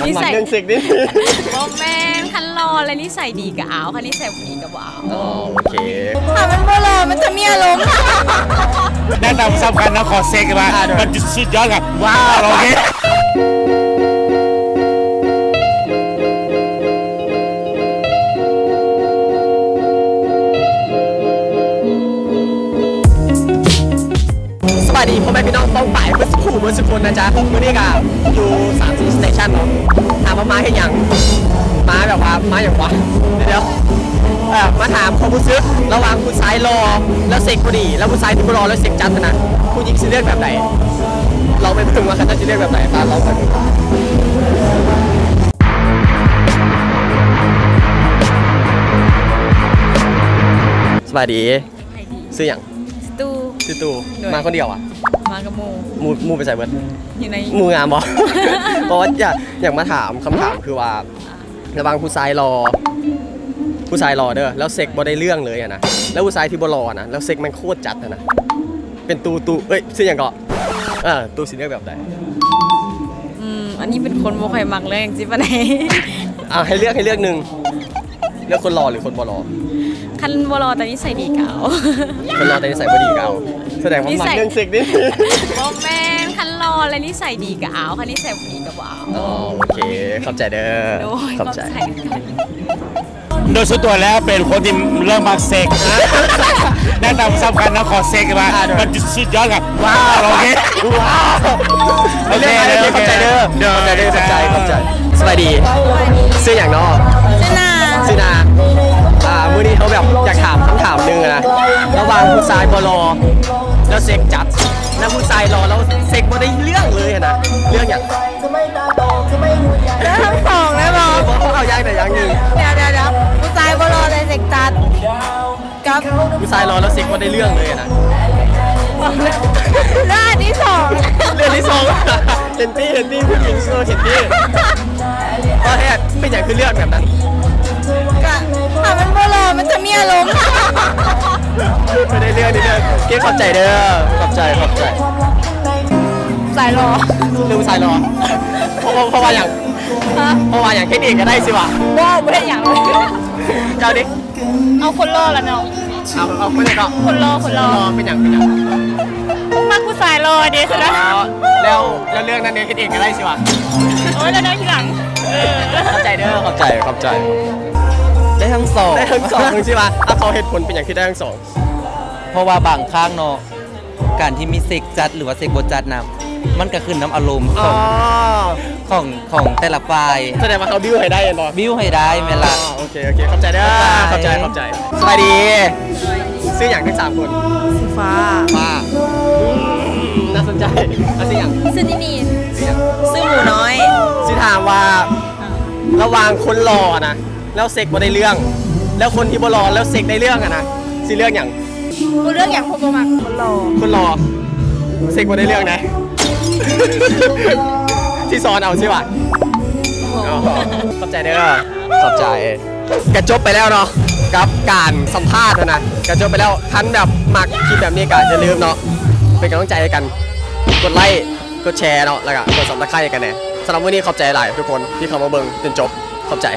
ນິໄສ ມັກເລື່ອງເຊັກນີ້ ບໍ່ແມ່ນ ຄັນຫຼໍ່ແລະນິໄສດີກໍເອົາ ຄັນນິໄສບໍ່ດີກໍບໍ່ເອົາ. ອໍ ໂອເຄ ຖ້າມັນບໍ່ຫຼໍ່ມັນຈະມີອາລົມ. ໜ້າຕາບໍ່ສຳຄັນນະ ຂໍເຊັກວ່າ ອ່າ ໂດຍ ມັນສຸດຍອດຄັບ ວ້າວ ໂອເຄ. ສະບາຍດີພໍ່ແມ່ພີ່ນ້ອງປ້ອງປາຍເບິດສູ່ເບິດສູ່ຄົນນະຈ໊ະ. ມື້ນີ້ກະຢູ່ສາມສີ່ສະເຕຊັນເນາະ. ຖາມວ່າມາເຮັດຫຍັງ? ມາແບບວ່າມາຫຍັງວະ? ດຽວໆ ເອີ ມາຖາມຄວາມຮູ້ສຶກລະຫວ່າງຜູ້ຊາຍຫຼໍ່ແລ້ວເຊັກບໍ່ດີ ແລ້ວຜູ້ຊາຍທີ່ບໍ່ຫຼໍ່ແລ້ວເຊັກຈັດຫັ້ນນະ ຜູ້ຍິງຊິເລືອກແບບໃດ? ລອງໄປເບິ່ງວ່າເຂົາເຈົ້າຊິເລືອກແບບໃດ. ຕາມລອງໄປເບິ່ງ. ສະບາຍດີ. ສະບາຍດີ. ຊື່ຫຍັງ? ຊື່ຕູ້. ຊື່ຕູ້. ໂດຍ. ມາຄົນດຽວຫວາ? ມາກັບໝູ່. ໝູ່ ໝູ່ໄປໃສເບິດ? ຢູ່ໃນ ໝູ່ງາມບໍ່? ເພາະວ່າຢາກ ຢາກມາຖາມຄຳຖາມຄືວ່າ ລະຫວ່າງຜູ້ຊາຍຫຼໍ່ ຜູ້ຊາຍຫຼໍ່ເດີ ແລ້ວເຊັກບໍ່ໄດ້ເລື່ອງເລີຍຫັ້ນນະ ແລ້ວຜູ້ຊາຍທີ່ບໍ່ຫຼໍ່ນະ ແລ້ວເຊັກແມ່ງໂຄດຈັດຫັ້ນນະ ເປັນຕູ້ ຕູ້ ເອີຍ ຊື່ຫຍັງເກາະ? ເອີ ຕູ້ຊິເລືອກແບບໃດ? ອືມ ອັນນີ້ເປັນຄົນບໍ່ຄ່ອຍມັກເລື່ອງຈັ່ງຊີ້ປານໃດ. ອ່າ ໃຫ້ເລືອກ ໃຫ້ເລືອກໜຶ່ງ ເລືອກຄົນຫຼໍ່ຫຼືຄົນບໍ່ຫຼໍ່? ຄັນບໍ່ຫຼໍ່ແຕ່ນິໄສດີກໍເອົາ. ຄັນຫຼໍ່ແຕ່ນິໄສບໍ່ດີກໍເອົາ. ສະແດງວ່າມັກເລື່ອງເຊັກນີ້. ບໍ່ແມ່ນ ຄັນຫຼໍ່ແລະນິໄສດີກໍເອົາ ຄັນນິໄສບໍ່ດີກໍບໍ່ເອົາ. ອໍ ໂອເຄ ຂອບໃຈເດີ. ໂດຍ ຂອບໃຈ. ໂດຍສ່ວນຕົວແລ້ວເປັນຄົນທີ່ເລີ່ມມັກເຊັກ ແນະນຳສຳຄັນນະ ຂໍເຊັກວ່າ ອ່າ ໂດຍ ມັນສຸດຍອດຄັບ ວ້າວ ໂອເຄ ວ້າວ ໂອເຄ ໂອເຄ ຂອບໃຈເດີ ໂດຍ ຂອບໃຈເດີ ຂອບໃຈ ຂອບໃຈ. ສະບາຍດີ ຊື່ຫຍັງເນາະ? ຊື່ນາ ຊື່ນາ. ອ່າ ມື້ນີ້ເຮົາແບບຢາກຖາມຄຳຖາມໜຶ່ງນະ ລະຫວ່າງຜູ້ຊາຍບໍ່ຫຼໍ່ແລ້ວເຊັກຈັດ ແລະຜູ້ຊາຍຫຼໍ່ແລ້ວເຊັກບໍ່ໄດ້ເລື່ອງເລີຍຫັ້ນນະ ເລື່ອງຫຍັງ? ເລືອກທັງສອງໄດ້ບໍ່? ບໍ່ ເອົາຢ່າງໃດຢ່າງໜຶ່ງ. ດຽວໆໆ ຜູ້ຊາຍບໍ່ຫຼໍ່ແລະເຊັກຈັດ ກັບຜູ້ຊາຍຫຼໍ່ແລ້ວເຊັກບໍ່ໄດ້ເລື່ອງເລີຍນະ. ເລືອກອັນທີສອງ ເລືອກອັນທີສອງ. ເຫັນຕິ ເຫັນຕິ ຜູ້ຍິງເຫັນຕິ. ເອີ ເຮັດ ເປັນຫຍັງຄືເລືອກແບບນັ້ນ? ກະຖ້າມັນບໍ່ຫຼໍ່ມັນຈະມີອາລົມ. ບໍ່ໄດ້ເລື່ອງ ໄດ້ເລື່ອງ. ເກ ຂອບໃຈເດີ ຂອບໃຈ ຂອບໃຈ. ສາຍຫຼໍ່ ເລືອກຜູ້ຊາຍຫຼໍ່. ເພາະ ເພາະວ່າຫຍັງ? ຮະ? ເພາະວ່າຫຍັງ? ເຮັດເອງກໍໄດ້ຊິຫວາ? ບໍ່ ບໍ່ເຮັດຫຍັງເລີຍ. ເຈົ້າເດ? ເອົາຄົນຫຼໍ່ລະເນາະ. ເອົາ ເອົາຄົນໃດເກາະ? ຄົນຫຼໍ່ ຄົນຫຼໍ່. ເປັນຫຍັງ ເປັນຫຍັງ? ມັກຜູ້ຊາຍຫຼໍ່ເດ ຊັ້ນນະ. ອໍ ແລ້ວ ແລ້ວເລື່ອງນັ້ນເດ ເຮັດເອງກໍໄດ້ຊິຫວາ? ໂອ້ຍ ແລ້ວໄດ້ທີຫຼັງ. ເອີ ຂອບໃຈເດີ ຂອບໃຈ ຂອບໃຈ. ໄດ້ທັງສອງ ໄດ້ທັງສອງຈັ່ງຊີ້ຫວາ? ເອົາ ຂໍເຫດຜົນເປັນຫຍັງຄືໄດ້ທັງສອງ? ເພາະວ່າບາງຄັ້ງເນາະ ການທີ່ມີເຊັກຈັດ ຫຼືວ່າເຊັກບໍ່ຈັດນະ ມັນກະຂຶ້ນນຳອາລົມຂອງ ອໍ ຂອງ ຂອງແຕ່ລະຝ່າຍ. ສະແດງວ່າເຮົາບິວໃຫ້ໄດ້ແມ່ນບໍ່? ບິວໃຫ້ໄດ້ແມ່ນລະ. ອໍ ໂອເຄ ໂອເຄ ຂອບໃຈເດີ ຂອບໃຈ ຂອບໃຈ. ສະບາຍດີ ຊື່ຫຍັງທັງສາມຄົນ? ຊື່ຟ້າ ຟ້າ. ອືມ ໜ້າສົນໃຈ. ອ່ະ ຊື່ຫຍັງ? ຊື່ນິນິນ. ຊື່ຫຍັງ? ຊື່ໝູນ້ອຍ. ຊິຖາມວ່າ ລະຫວ່າງຄົນຫຼໍ່ນະ ແລ້ວເຊັກບໍ່ໄດ້ເລື່ອງ ແລ້ວຄົນທີ່ບໍ່ຫຼໍ່ແລ້ວເຊັກໄດ້ເລື່ອງຫັ້ນນະ ຊິເລືອກຫຍັງ? ບໍ່ເລືອກຫຍັງ ເພາະບໍ່ມັກຄົນຫຼໍ່. ຄົນຫຼໍ່ເຊັກບໍ່ໄດ້ເລື່ອງໃດ໋ ຊິສອນເອົາຊິຫວາ? ອໍ ຂອບໃຈເດີ ຂອບໃຈ. ກະຈົບໄປແລ້ວເນາະ ກັບການສຳພາດຫັ້ນນະ ກະຈົບໄປແລ້ວ. ຄັນແບບມັກຄລິບແບບນີ້ກະຢ່າລືມເນາະ ເປັນກຳລັງໃຈໃຫ້ກັນ ກົດໄລ້ ກົດແຊເນາະ ແລ້ວກະກົດ Subscribe ໃຫ້ກັນແດ່. ສຳລັບມື້ນີ້ຂອບໃຈຫຼາຍທຸກຄົນທີ່ເຂົ້າມາເບິ່ງຈົນຈົບ ຂອບໃຈ.